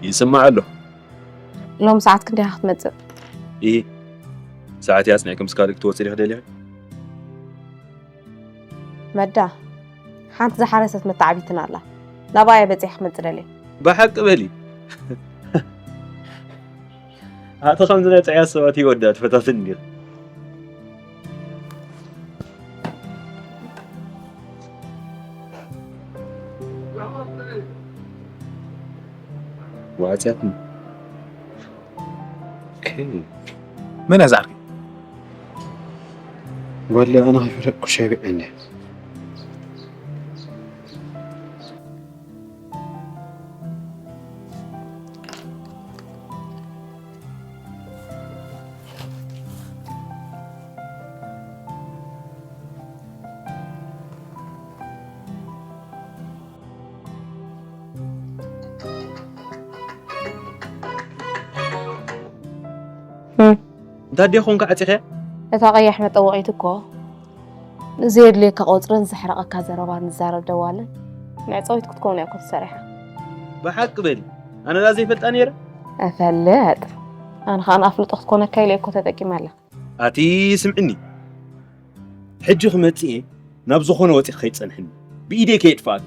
ይስማዕ ኣሎ። ሎም ሰዓት ክንደይ ክትመጽእ? ይህ ሰዓት ያጽንዕኩም እስካልክ ትወጽእ ዲኺ ደሊኺ? መዳ፣ ሓንቲ ዝሓረሰት መተዓቢትና ኣላ። ናብኣ እየ በጺሐ ክመጽእ ደልየ። ብሓቂ በሊ። ኣቲ ከምዚ ናይ ጽዕያት ሰባት ይወዳ ትፈታትን ዲኺ? ዋጽያትኒ። መን እያ ዝዓርከይ? ወላ ኣነ ከይፈለጥኩ ሸቢዐኒ። እንታ ዲያ ኾንካ ዓፂኸያ? እታ ቀያሕ መጠወቒት እኮ ንዘየድልየካ ቆፅርን ዘሕረቐካ ዘረባ ንዛረብ ደዋልን መዕፀዊት ክትከውን እያ እኮ ተሰሪሓ። ብሓቂ በሊ፣ ኣነ ዳ ዘይፈልጣ ነይረ። እፈልጥ። ኣነ ከዓ ንኣፍልጦ ክትኮነካ ኢለ እኮ ተጠቂመላ። ኣቲ ስምዕኒ፣ ሕጂ ክመፅእ እየ፣ ናብ ዝኾነ ወፂእ ከይፀንሕኒ፣ ብኢደይ ከየጥፋኣት።